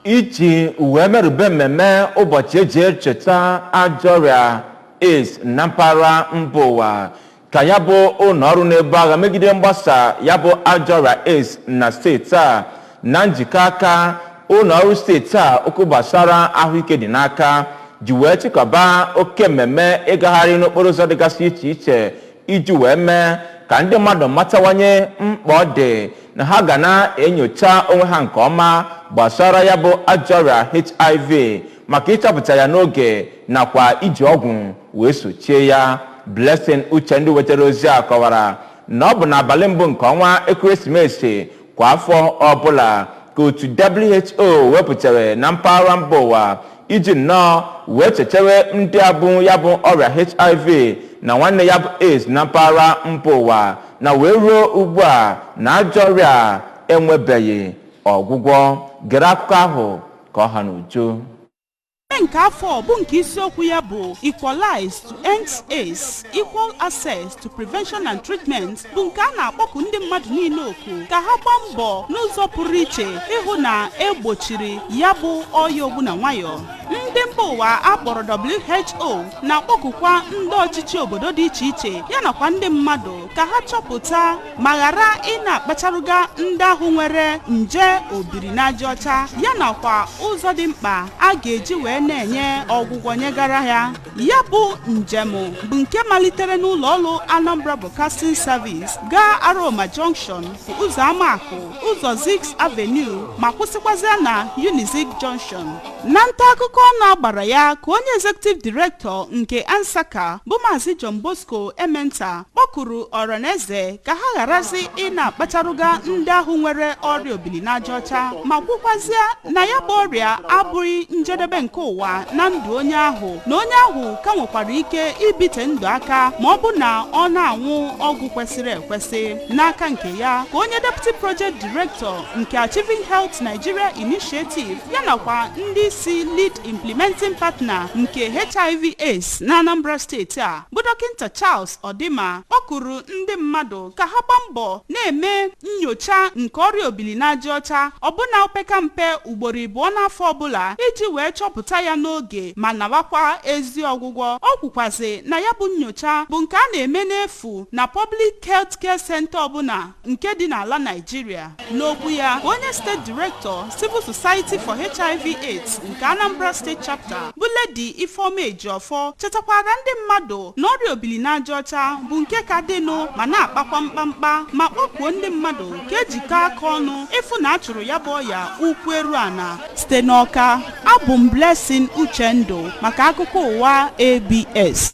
Iji wee merube mmemme ụbọchị eji echeta ajọ ọrịa AIDS na mpaghara mba ụwa, ka ya bụ ụlọ ọrụ na-ebu agha megide mgbasa ya bụ ajọ ọrịa AIDS na steeti a, na njikọ aka ụlọ ọrụ steeti a okwu gbasara ahụike dị n'aka, ji wee chịkọba oke mmemme ịgagharị n'okporo ụzọ dịgasị iche iche iji wee mee ka ndị mmadụ matawanye mkpa ọ dị na ha ga na-enyocha onwe ha nke ọma gbasara ya bụ ajọ ọrịa HIV, maka ịchọpụta ya n'oge nakwa iji ọgwụ wee sochie ya. Blessing Uchendu wetara ozi a kọwara na ọ bụ n'abalị mbụ nke ọnwa ekeresimesi kwa afọ ọbụla ka otu WHO wepụtara na mpaghara mba ụwa iji nnọọ wee chechewe ndị abụ ya bụ ọrịa HIV na nwanne ya bụ AIDS na mpaghara mba ụwa, na wee ruo ugbu a na ajọ ọrịa enwebeghị ọgwụgwọ. Gere akụkọ ahụ ka ọ ha n'uju. Nke afọ bụ nke isiokwu ya bụ "Equalize to End AIDS: Equal Access to Prevention and Treatment", bụ nke a na-akpọku ndị mmadụ niile oku ka ha gbaa mbọ n'ụzọ pụrụ iche ịhụ na egbochiri ya bụ ọya ogbu na nwayọ. Ndị mba ụwa akpọrọ WHO na-akpọkukwa ndị ọchịchị obodo dị iche iche ya nakwa ndị mmadụ ka ha chọpụta ma ghara ị na-akpacharụga ndị ahụ nwere nje obiri n'aja ọcha, ya nakwa ụzọ dị mkpa a ga-eji wee na-enye ọgwụgwọ nyegara ya. Ya bụ njem bụ nke malitere n'ụlọ ọrụ Anambra Broadcasting Service gaa Aroma Junction, ụzọ Amakụ, ụzọ Zik Avenue, ma kwụsịkwazịa na Unizik Junction. Na nta akụkọ na-agbara ya ka onye Executive Director nke Ansaka bụ Maazị John Bosco Ementa kpọkuru ọraneze ka ha gharazi ị na-akpacharụga ndị ahụ nwere ọrịa obili n'aja ọcha, ma kwukwazịa na ya bụ ọrịa abụghị njedebe nke ụwa na ndụ onye ahụ, na onye ahụ ka nwekwara ike ibite ndụ aka ma ọ bụ na ọ na-anwụ ọgwụ kwesịrị ekwesị. N'aka nke ya ka onye Deputy Project Director nke Achieving Health Nigeria Initiative ya nakwa ndị isi lead implementing partner nke HIV AIDS na Anambra Steeti a bụ Dọkịta Charles Ọdịma kpọkuru ndị mmadụ ka ha gbaa mbọ na-eme nyocha nke ọrịa obili n'aja ọcha, ọbụna opeka mpe ugboro 2 n'afọ ọbụla, iji wee chọpụta ya n'oge ma nawakwa ezi ọgwụgwọ. Ọ kwukwazi na ya bụ nyocha bụ nke a na-eme n'efu na Public Health Care Center ọbụla nke dị n'ala Nigeria. N'okwu ya, onye State Director, Civil Society for HIV AIDS nke Anambra State Chapter bụ Lady Ifeoma Ejiofọ chetakwara ndị mmadụ na ọrịa obili n'aja ọcha bụ nke ka dịnụ ma na-akpakwa mkpamkpa, ma kpọkuo ndị mmadụ ka ejikọ aka ọnụ ịfụ na a chụrụ ya bụ ọya ụkwụ eru ana. Site n'Ọka, abụ m Blessing Uchendu maka akụkọ ụwa ABS.